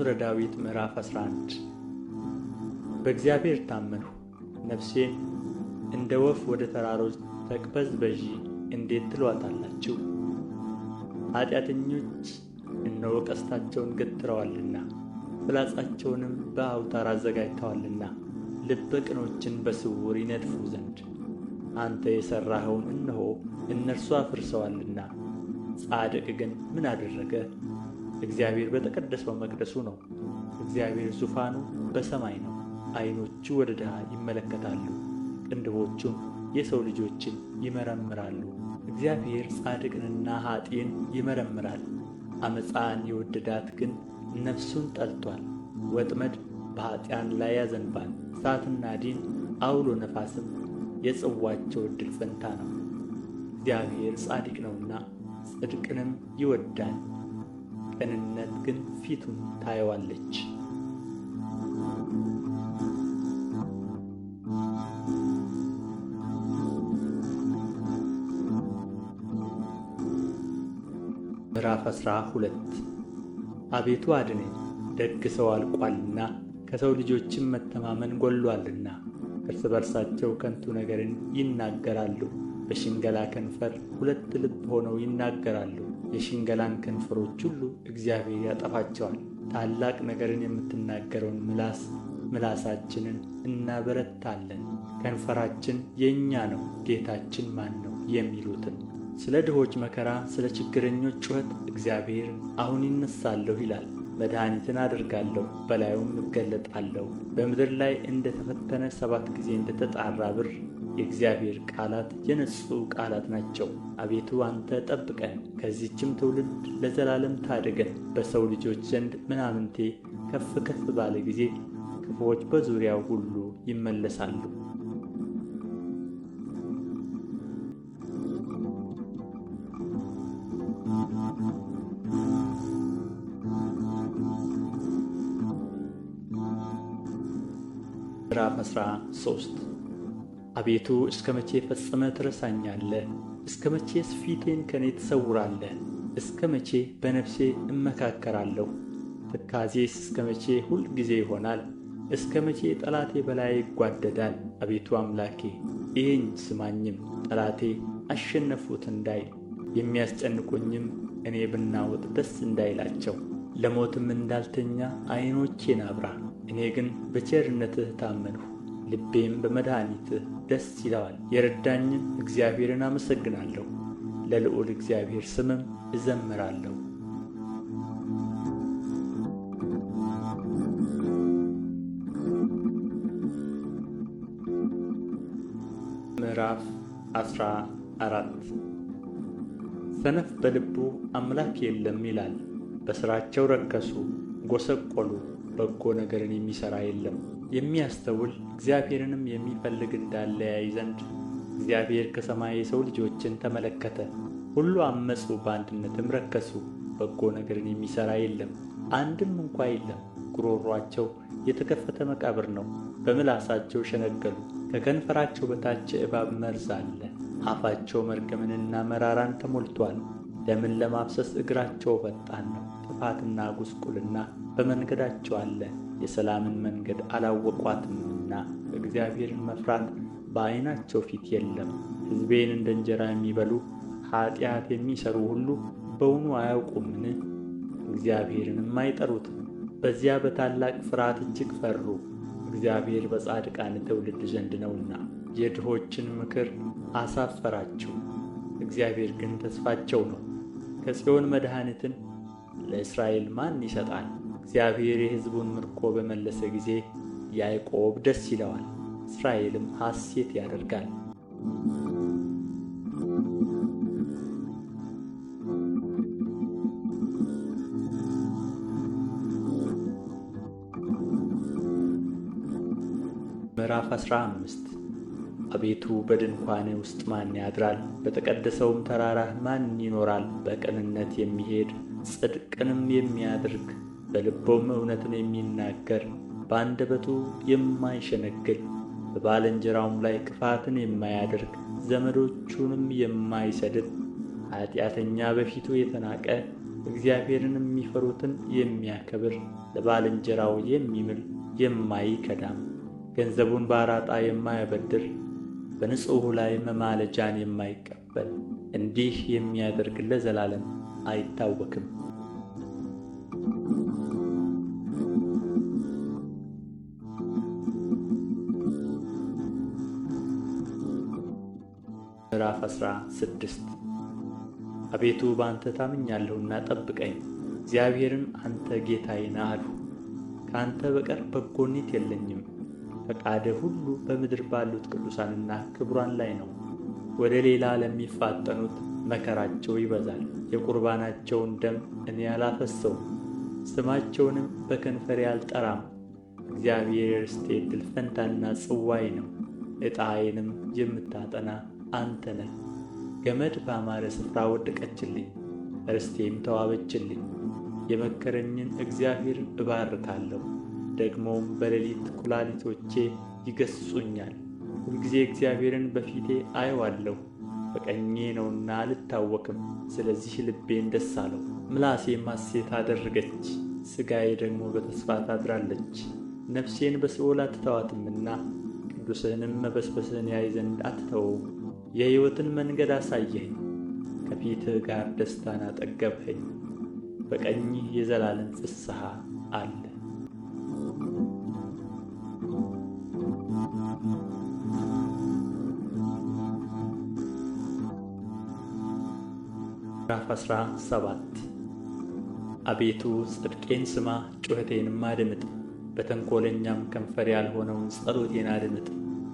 መዝሙረ ዳዊት ምዕራፍ 11። በእግዚአብሔር ታመንሁ፣ ነፍሴን እንደ ወፍ ወደ ተራሮች ተቅበዝበዢ እንዴት ትሉአታላችሁ? ኃጢአተኞች እነሆ ቀስታቸውን ገትረዋልና ፍላጻቸውንም በአውታር አዘጋጅተዋልና ልበ ቅኖችን በስውር ይነድፉ ዘንድ። አንተ የሠራኸውን እነሆ እነርሱ አፍርሰዋልና። ጻድቅ ግን ምን አደረገ? እግዚአብሔር በተቀደሰው መቅደሱ ነው። እግዚአብሔር ዙፋኑ በሰማይ ነው። ዓይኖቹ ወደ ድሀ ይመለከታሉ፣ ቅንድቦቹም የሰው ልጆችን ይመረምራሉ። እግዚአብሔር ጻድቅንና ኀጥእን ይመረምራል። ዓመፃን የወደዳት ግን ነፍሱን ጠልቶአል። ወጥመድ በኀጥኣን ላይ ያዘንባል። እሳትና ዲን ዐውሎ ነፋስም የጽዋቸው እድል ፈንታ ነው። እግዚአብሔር ጻድቅ ነውና ጽድቅንም ይወድዳል፣ ቅንነት ግን ፊቱን ታየዋለች። ምዕራፍ 12። አቤቱ አድነኝ፣ ደግ ሰው አልቋልና ከሰው ልጆችም መተማመን ጐድሎአልና። እርስ በርሳቸው ከንቱ ነገርን ይናገራሉ፣ በሽንገላ ከንፈር ሁለት ልብ ሆነው ይናገራሉ። የሽንገላን ከንፈሮች ሁሉ እግዚአብሔር ያጠፋቸዋል። ታላቅ ነገርን የምትናገረውን ምላስ ምላሳችንን እናበረታለን። ከንፈራችን የእኛ ነው፣ ጌታችን ማን ነው የሚሉትን። ስለ ድሆች መከራ ስለ ችግረኞች ጩኸት እግዚአብሔር አሁን ይነሣለሁ ይላል። መድኃኒትን አደርጋለሁ፣ በላዩም እገለጣለሁ። በምድር ላይ እንደ ተፈተነ 7 ጊዜ እንደ ተጣራ ብር የእግዚአብሔር ቃላት የነጹ ቃላት ናቸው። አቤቱ አንተ ጠብቀን፣ ከዚህችም ትውልድ ለዘላለም ታደገን። በሰው ልጆች ዘንድ ምናምንቴ ከፍ ከፍ ባለ ጊዜ ክፉዎች በዙሪያው ሁሉ ይመለሳሉ። ምዕራፍ 13። አቤቱ እስከ መቼ ፈጽመህ ትረሳኛለህ? እስከ መቼስ ፊትህን ከእኔ ትሰውራለህ? እስከ መቼ በነፍሴ እመካከራለሁ? ትካዜስ እስከ መቼ ሁልጊዜ ይሆናል? እስከ መቼ ጠላቴ በላዬ ይጓደዳል? አቤቱ አምላኬ እየኝ ስማኝም፣ ጠላቴ አሸነፍሁት እንዳይል፣ የሚያስጨንቁኝም እኔ ብናወጥ ደስ እንዳይላቸው። ለሞትም እንዳልተኛ ዓይኖቼን አብራ። እኔ ግን በቸርነትህ ታመንሁ፣ ልቤም በመድኃኒትህ ደስ ይለዋል። የረዳኝን እግዚአብሔርን አመሰግናለሁ፣ ለልዑል እግዚአብሔር ስምም እዘምራለሁ። ምዕራፍ 14። ሰነፍ በልቡ አምላክ የለም ይላል። በሥራቸው ረከሱ፣ ጐሰቈሉ፣ በጎ ነገርን የሚሠራ የለም። የሚያስተውል እግዚአብሔርንም የሚፈልግ እንዳለ ያይ ዘንድ እግዚአብሔር ከሰማይ የሰው ልጆችን ተመለከተ። ሁሉ ዐመፁ፣ በአንድነትም ረከሱ። በጎ ነገርን የሚሠራ የለም፣ አንድም እንኳ የለም። ጉሮሮአቸው የተከፈተ መቃብር ነው፣ በምላሳቸው ሸነገሉ። ከከንፈራቸው በታች የእባብ መርዝ አለ። አፋቸው መርገምንና መራራን ተሞልቶአል። ደምን ለማፍሰስ እግራቸው ፈጣን ነው። ጥፋትና ጕስቍልና በመንገዳቸው አለ። የሰላምን መንገድ አላወቋትምና እግዚአብሔርን መፍራት በዓይናቸው ፊት የለም። ሕዝቤን እንደ እንጀራ የሚበሉ ኃጢአት የሚሠሩ ሁሉ በውኑ አያውቁምን? እግዚአብሔርንም አይጠሩትም። በዚያ በታላቅ ፍርሃት እጅግ ፈሩ፣ እግዚአብሔር በጻድቃን ትውልድ ዘንድ ነውና። የድሆችን ምክር አሳፈራችሁ፣ እግዚአብሔር ግን ተስፋቸው ነው። ከጽዮን መድኃኒትን ለእስራኤል ማን ይሰጣል? እግዚአብሔር የሕዝቡን ምርኮ በመለሰ ጊዜ ያዕቆብ ደስ ይለዋል፣ እስራኤልም ሐሤት ያደርጋል። ምዕራፍ 15። አቤቱ በድንኳንህ ውስጥ ማን ያድራል? በተቀደሰውም ተራራህ ማን ይኖራል? በቅንነት የሚሄድ ጽድቅንም የሚያደርግ በልቡም እውነትን የሚናገር በአንደበቱ የማይሸነግል በባልንጀራውም ላይ ክፋትን የማያደርግ ዘመዶቹንም የማይሰድብ ኃጢአተኛ በፊቱ የተናቀ እግዚአብሔርን የሚፈሩትን የሚያከብር፣ ለባልንጀራው የሚምል የማይከዳም፣ ገንዘቡን በአራጣ የማያበድር፣ በንጹሑ ላይ መማለጃን የማይቀበል፣ እንዲህ የሚያደርግ ለዘላለም አይታወክም። ምዕራፍ 16። አቤቱ በአንተ ታምኛለሁና ጠብቀኝ። እግዚአብሔርን አንተ ጌታዬ ነህ አልሁ። ከአንተ በቀር በጎነት የለኝም። ፈቃድህ ሁሉ በምድር ባሉት ቅዱሳንና ክቡራን ላይ ነው። ወደ ሌላ ለሚፋጠኑት መከራቸው ይበዛል። የቁርባናቸውን ደም እኔ አላፈስሰውም፣ ስማቸውንም በከንፈሬ አልጠራም። እግዚአብሔር የርስቴ እድል ፈንታና ጽዋዬ ነው፣ ዕጣዬንም የምታጠና አንተ ነህ። ገመድ ባማረ ስፍራ ወደቀችልኝ፣ ርስቴም ተዋበችልኝ። የመከረኝን እግዚአብሔርን እባርካለሁ፣ ደግሞም በሌሊት ኵላሊቶቼ ይገሥጹኛል። ሁልጊዜ እግዚአብሔርን በፊቴ አየዋለሁ፣ በቀኜ ነውና አልታወክም። ስለዚህ ልቤን ደስ አለው፣ ምላሴም ሐሤት አደረገች። ሥጋዬ ደግሞ በተስፋ ታድራለች። ነፍሴን በሲኦል አትተዋትምና ቅዱስህንም መበስበስን ያይ ዘንድ አትተወውም። የሕይወትን መንገድ አሳየኸኝ፣ ከፊትህ ጋር ደስታን አጠገብኸኝ፣ በቀኝህ የዘላለም ፍስሐ አለ። ምዕራፍ 17። አቤቱ ጽድቄን ስማ፣ ጩኸቴንም አድምጥ። በተንኰለኛም ከንፈር ያልሆነውን ጸሎቴን አድምጥ።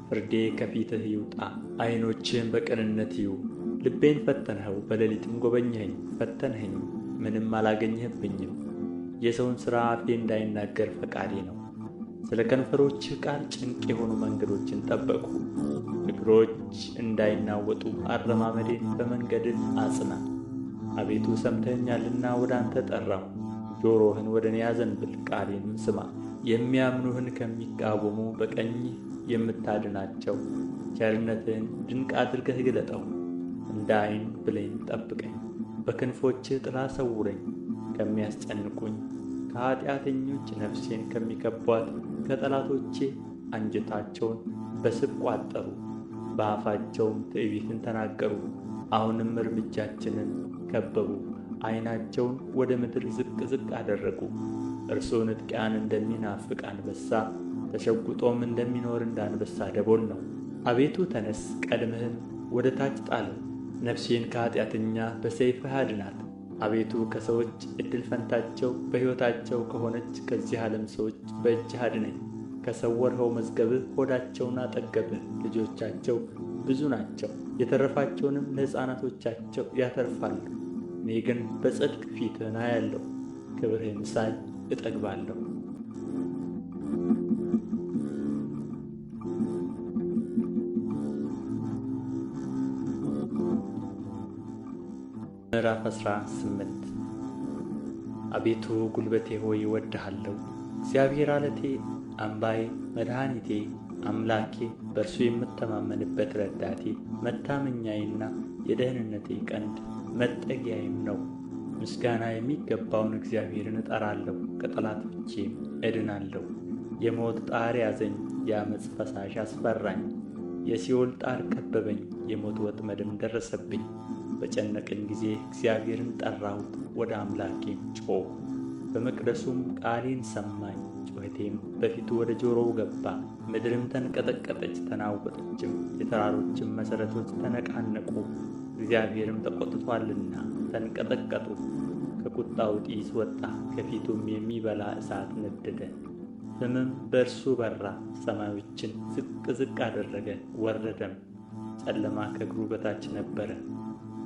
ፍርዴ ከፊትህ ይውጣ፣ ዓይኖችህም በቅንነት ይዩ። ልቤን ፈተንኸው፣ በሌሊትም ጐበኘኸኝ፣ ፈተንኸኝ፣ ምንም አላገኘህብኝም። የሰውን ሥራ አፌ እንዳይናገር ፈቃዴ ነው። ስለ ከንፈሮችህ ቃል ጭንቅ የሆኑ መንገዶችን ጠበቅሁ። እግሮች እንዳይናወጡ አረማመዴን በመንገድህ አጽና። አቤቱ ሰምተኸኛልና ወደ አንተ ጠራሁ። ጆሮህን ወደ እኔ አዘንብል፣ ቃሌንም ስማ። የሚያምኑህን ከሚቃወሙ በቀኝህ የምታድናቸው ቸርነትህን ድንቅ አድርገህ ግለጠው። እንደ ዓይን ብሌን ጠብቀኝ፣ በክንፎችህ ጥላ ሰውረኝ። ከሚያስጨንቁኝ ከኃጢአተኞች ነፍሴን ከሚከብቧት ከጠላቶቼ አንጀታቸውን በስብ ቋጠሩ፣ በአፋቸውም ትዕቢትን ተናገሩ። አሁንም እርምጃችንን ከበቡ፣ ዓይናቸውን ወደ ምድር ዝቅ ዝቅ አደረጉ። እርሱ ንጥቂያን እንደሚናፍቅ አንበሳ፣ ተሸጕጦም እንደሚኖር እንደ አንበሳ ደቦል ነው። አቤቱ ተነሥ፣ ቀድመህም ወደ ታች ጣለው። ነፍሴን ከኃጢአተኛ በሰይፍህ አድናት። አቤቱ ከሰዎች እድል ፈንታቸው በሕይወታቸው ከሆነች ከዚህ ዓለም ሰዎች በእጅህ አድነኝ። ከሰወርኸው መዝገብህ ሆዳቸውን አጠገብህ። ልጆቻቸው ብዙ ናቸው፣ የተረፋቸውንም ለሕፃናቶቻቸው ያተርፋሉ። እኔ ግን በጽድቅ ፊትህን አያለሁ፣ ክብርህን ሳይ እጠግባለሁ። ምዕራፍ 18። አቤቱ ጉልበቴ ሆይ እወድድሃለሁ። እግዚአብሔር ዓለቴ፣ አምባዬ፣ መድኃኒቴ፣ አምላኬ፣ በእርሱ የምተማመንበት ረዳቴ፣ መታመኛዬና የደኅንነቴ ቀንድ መጠጊያዬም ነው። ምስጋና የሚገባውን እግዚአብሔርን እጠራለሁ፣ ከጠላቶቼም እድናለሁ። የሞት ጣር ያዘኝ፣ የዓመፅ ፈሳሽ አስፈራኝ። የሲኦል ጣር ከበበኝ፣ የሞት ወጥመድም ደረሰብኝ። በጨነቀኝ ጊዜ እግዚአብሔርን ጠራሁት፣ ወደ አምላኬም ጮኽሁ። በመቅደሱም ቃሌን ሰማኝ፣ ጩኸቴም በፊቱ ወደ ጆሮው ገባ። ምድርም ተንቀጠቀጠች ተናወጠችም፣ የተራሮችም መሠረቶች ተነቃነቁ። እግዚአብሔርም ተቈጥቶአልና ተንቀጠቀጡ። ከቍጣው ጢስ ወጣ፣ ከፊቱም የሚበላ እሳት ነደደ። ፍምም በእርሱ በራ፣ ሰማዮችን ዝቅ ዝቅ አደረገ ወረደም። ጨለማ ከእግሩ በታች ነበረ።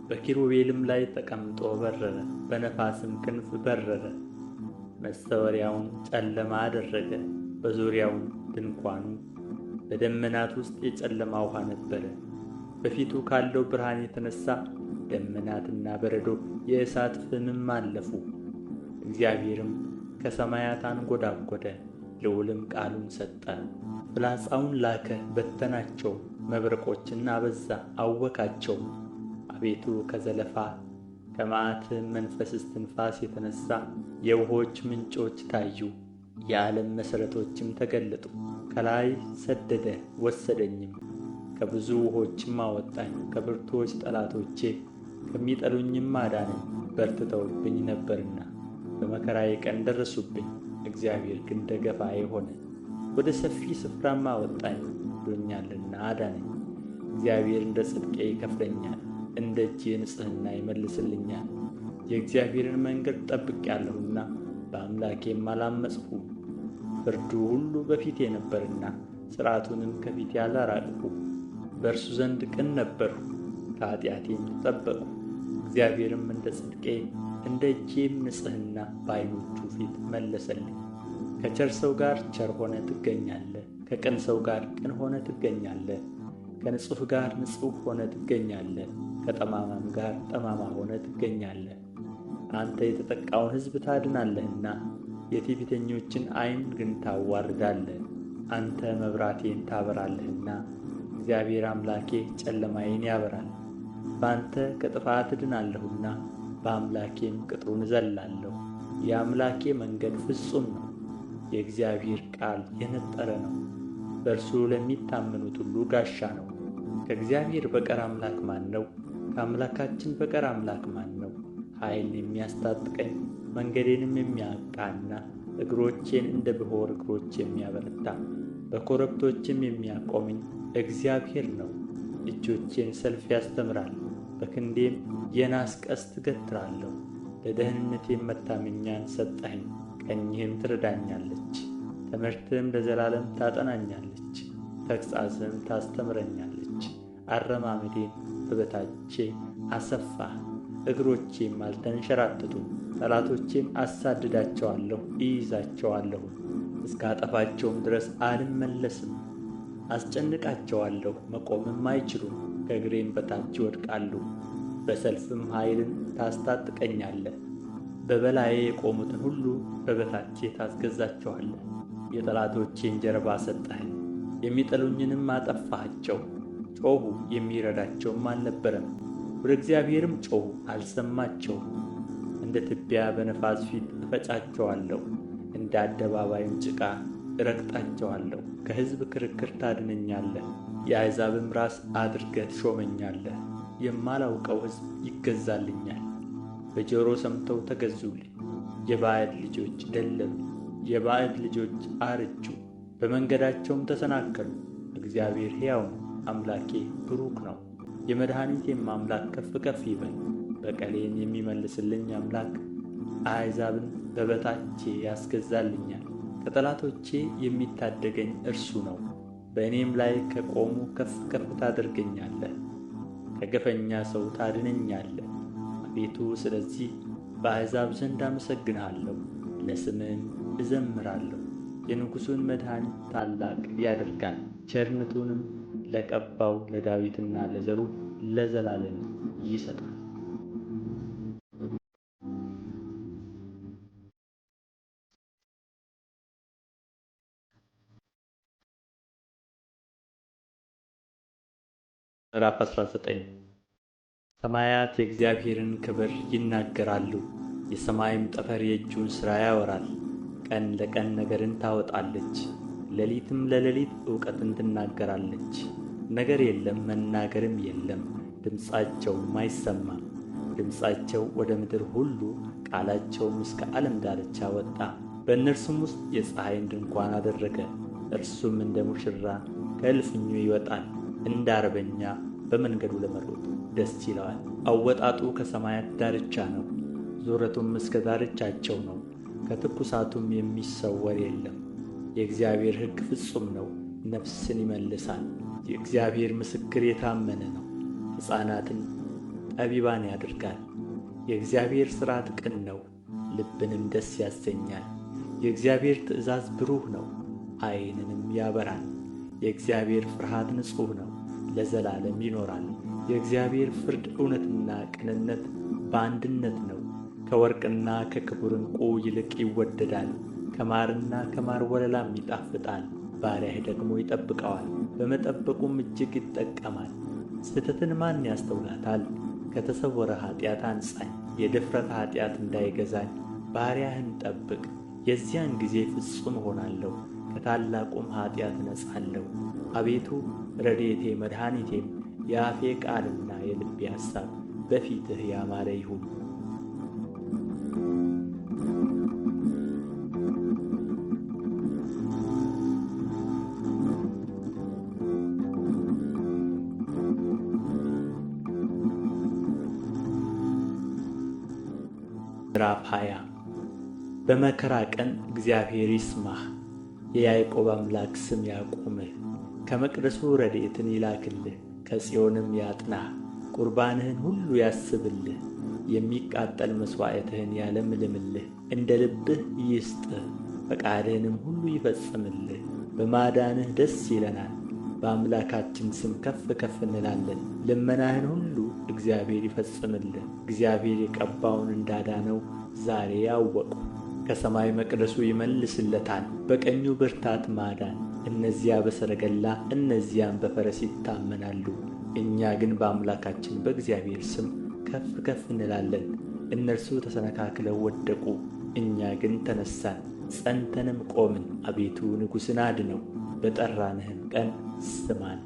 በኪሩቤልም ላይ ተቀምጦ በረረ፣ በነፋስም ክንፍ በረረ። መሰወሪያውን ጨለማ አደረገ፣ በዙሪያውም ድንኳኑ በደመናት ውስጥ የጨለማ ውኃ ነበረ። በፊቱ ካለው ብርሃን የተነሣ ደመናትና በረዶ የእሳት ፍምም አለፉ። እግዚአብሔርም ከሰማያት አንጐዳጐደ፣ ልዑልም ቃሉን ሰጠ። ፍላጻውን ላከ በተናቸውም፣ መብረቆችን አበዛ አወካቸውም። አቤቱ ከዘለፋ ከመዓትህም መንፈስ እስትንፋስ የተነሣ የውኆች ምንጮች ታዩ፣ የዓለም መሠረቶችም ተገለጡ። ከላይ ሰደደ ወሰደኝም፣ ከብዙ ውኆችም አወጣኝ። ከብርቱዎች ጠላቶቼ ከሚጠሉኝም አዳነኝ፣ በርትተውብኝ ነበርና። በመከራዬ ቀን ደረሱብኝ፣ እግዚአብሔር ግን ደገፋዬ ሆነ። ወደ ሰፊ ስፍራም አወጣኝ፣ ወድዶኛልና አዳነኝ። እግዚአብሔር እንደ ጽድቄ ይከፍለኛል፣ እንደ እጄ ንጽሕና ይመልስልኛል። የእግዚአብሔርን መንገድ ጠብቄአለሁና በአምላኬም አላመፅሁም። ፍርዱ ሁሉ በፊቴ ነበረና ሥርዓቱንም ከፊቴ አላራቅሁም። በእርሱ ዘንድ ቅን ነበርሁ፣ ከኃጢአቴም ተጠበቅሁ። እግዚአብሔርም እንደ ጽድቄ እንደ እጄም ንጽሕና በዓይኖቹ ፊት መለሰልኝ። ከቸር ሰው ጋር ቸር ሆነህ ትገኛለህ፣ ከቅን ሰው ጋር ቅን ሆነህ ትገኛለህ። ከንጹሕ ጋር ንጹሕ ሆነህ ትገኛለህ፣ ከጠማማም ጋር ጠማማ ሆነህ ትገኛለህ። አንተ የተጠቃውን ሕዝብ ታድናለህና የትዕቢተኞችን ዓይን ግን ታዋርዳለህ። አንተ መብራቴን ታበራለህና እግዚአብሔር አምላኬ ጨለማዬን ያበራል። በአንተ ከጥፋት እድናለሁና በአምላኬም ቅጥሩን እዘልላለሁ። የአምላኬ መንገድ ፍጹም ነው፣ የእግዚአብሔር ቃል የነጠረ ነው። በእርሱ ለሚታመኑት ሁሉ ጋሻ ነው። ከእግዚአብሔር በቀር አምላክ ማን ነው? ከአምላካችን በቀር አምላክ ማን ነው? ኃይልን የሚያስታጥቀኝ መንገዴንም የሚያቃና እግሮቼን እንደ ብሖር እግሮች የሚያበረታ በኮረብቶችም የሚያቆመኝ እግዚአብሔር ነው። እጆቼን ሰልፍ ያስተምራል፣ በክንዴም የናስ ቀስት እገትራለሁ። ለደኅንነቴም መታመኛን ሰጠኸኝ፣ ቀኝህም ትረዳኛለች። ትምህርትህም ለዘላለም ታጠናኛለች፣ ተግሣጽህም ታስተምረኛለች። አረማመዴን በበታቼ አሰፋህ፣ እግሮቼም አልተንሸራተቱም። ጠላቶቼን አሳድዳቸዋለሁ እይዛቸዋለሁም፣ እስካጠፋቸውም ድረስ አልመለስም። አስጨንቃቸዋለሁ፣ መቆምም አይችሉም፣ ከእግሬም በታች ይወድቃሉ። በሰልፍም ኃይልን ታስታጥቀኛለህ፣ በበላዬ የቆሙትን ሁሉ በበታቼ ታስገዛቸዋለህ። የጠላቶቼን ጀርባ ሰጠኸኝ፣ የሚጠሉኝንም አጠፋሃቸው። ጮኹ፣ የሚረዳቸውም አልነበረም። ወደ እግዚአብሔርም ጮኹ፣ አልሰማቸውም። እንደ ትቢያ በነፋስ ፊት እፈጫቸዋለሁ፣ እንደ አደባባይም ጭቃ እረግጣቸዋለሁ። ከሕዝብ ክርክር ታድነኛለህ፣ የአሕዛብም ራስ አድርገህ ትሾመኛለህ። የማላውቀው ሕዝብ ይገዛልኛል፣ በጆሮ ሰምተው ተገዙልኝ። የባዕድ ልጆች ደለሉ፣ የባዕድ ልጆች አረጁ፣ በመንገዳቸውም ተሰናከሉ። እግዚአብሔር ሕያው ነው፣ አምላኬ ቡሩክ ነው። የመድኃኒቴም አምላክ ከፍ ከፍ ይበል። በቀሌን የሚመልስልኝ አምላክ አሕዛብን በበታቼ ያስገዛልኛል። ከጠላቶቼ የሚታደገኝ እርሱ ነው። በእኔም ላይ ከቆሙ ከፍ ከፍ ታደርገኛለህ፣ ከግፈኛ ሰው ታድነኛለህ። አቤቱ ስለዚህ በአሕዛብ ዘንድ አመሰግንሃለሁ፣ ለስምህም እዘምራለሁ። የንጉሡን መድኃኒት ታላቅ ያደርጋል፣ ቸርነቱንም ለቀባው ለዳዊትና ለዘሩ ለዘላለም ይሰጣል። ምዕራፍ 19። ሰማያት የእግዚአብሔርን ክብር ይናገራሉ፣ የሰማይም ጠፈር የእጁን ሥራ ያወራል። ቀን ለቀን ነገርን ታወጣለች፣ ሌሊትም ለሌሊት እውቀትን ትናገራለች። ነገር የለም መናገርም የለም፣ ድምፃቸውም አይሰማም። ድምፃቸው ወደ ምድር ሁሉ ቃላቸውም እስከ ዓለም ዳርቻ ወጣ። በእነርሱም ውስጥ የፀሐይን ድንኳን አደረገ። እርሱም እንደ ሙሽራ ከእልፍኙ ይወጣል፣ እንደ አርበኛ በመንገዱ ለመሮጥ ደስ ይለዋል። አወጣጡ ከሰማያት ዳርቻ ነው፣ ዙረቱም እስከ ዳርቻቸው ነው። ከትኩሳቱም የሚሰወር የለም። የእግዚአብሔር ሕግ ፍጹም ነው፣ ነፍስን ይመልሳል። የእግዚአብሔር ምስክር የታመነ ነው፣ ሕፃናትን ጠቢባን ያደርጋል። የእግዚአብሔር ሥርዓት ቅን ነው፣ ልብንም ደስ ያሰኛል። የእግዚአብሔር ትእዛዝ ብሩህ ነው፣ ዓይንንም ያበራል። የእግዚአብሔር ፍርሃት ንጹሕ ነው፣ ለዘላለም ይኖራል። የእግዚአብሔር ፍርድ እውነትና ቅንነት በአንድነት ነው። ከወርቅና ከክቡር ዕንቁ ይልቅ ይወደዳል፣ ከማርና ከማር ወለላም ይጣፍጣል። ባሪያህ ደግሞ ይጠብቀዋል፣ በመጠበቁም እጅግ ይጠቀማል። ስሕተትን ማን ያስተውላታል? ከተሰወረ ኃጢአት አንጻኝ። የድፍረት ኃጢአት እንዳይገዛኝ ባሪያህን ጠብቅ። የዚያን ጊዜ ፍጹም እሆናለሁ፣ ከታላቁም ኃጢአት እነጻለሁ። አቤቱ ረድኤቴ መድኃኒቴም፣ የአፌ ቃልና የልቤ አሳብ በፊትህ ያማረ ይሁን። ምዕራፍ 20። በመከራ ቀን እግዚአብሔር ይስማህ፣ የያዕቆብ አምላክ ስም ያቁምህ። ከመቅደሱ ረድኤትን ይላክልህ፣ ከጽዮንም ያጥናህ። ቁርባንህን ሁሉ ያስብልህ፣ የሚቃጠል መሥዋዕትህን ያለምልምልህ። እንደ ልብህ ይስጥህ፣ ፈቃድህንም ሁሉ ይፈጽምልህ። በማዳንህ ደስ ይለናል፣ በአምላካችን ስም ከፍ ከፍ እንላለን። ልመናህን ሁሉ እግዚአብሔር ይፈጽምልህ። እግዚአብሔር የቀባውን እንዳዳነው ዛሬ አወቅሁ። ከሰማይ መቅደሱ ይመልስለታል፣ በቀኙ ብርታት ማዳን። እነዚያ በሰረገላ እነዚያም በፈረስ ይታመናሉ፣ እኛ ግን በአምላካችን በእግዚአብሔር ስም ከፍ ከፍ እንላለን። እነርሱ ተሰነካክለው ወደቁ፣ እኛ ግን ተነሣን ጸንተንም ቆምን። አቤቱ ንጉሥን አድነው፣ በጠራንህም ቀን ስማን።